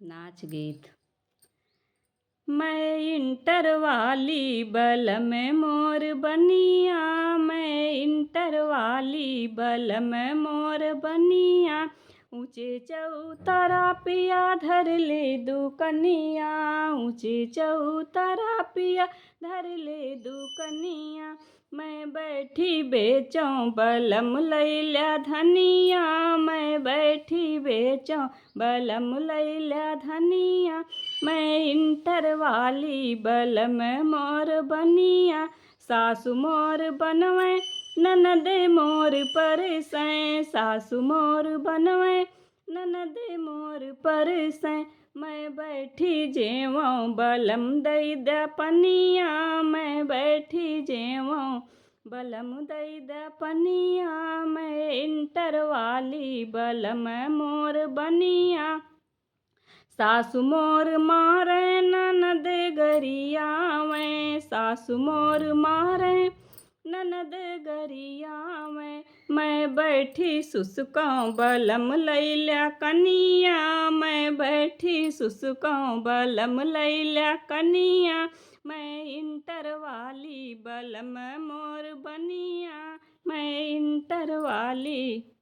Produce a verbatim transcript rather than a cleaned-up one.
नाच गीत। मैं इंटर वाली बलम मोर बनिया, मैं इंटर वाली बलम मोर बनिया। ऊँचे चौतरा पिया धर ले दुकनिया, ऊँचे चौतरा पिया धर ले दुकनिया। मैं बैठी बेचौं बलम लैल्या धनिया, मैं बैठी बेचौं बलम लैल्या धनिया। मैं इंटर वाली बलम मोर बनिया, सासु मोर बनवैं ननद मोर परसैं, सासु मोर बनवैं ननद मोर परसैं। मैं बैठी जेवौं बलम दइ द पनिया, मैं बैठी जेवौं बलम दइ द पनिया। मैं इंटर वाली बलम मोर बनिया, सासु मोर मारैं ननद गरियावैं, सासु मोर मारैं ननद गरियावैं। मैं बैठी सुसुकौं बलम लैल्या कनिया, मैं बैठी सुसुकौं बलम लैल्या कनिया। मैं इंटर वाली बलम मोर बनिया, मैं इंटर वाली।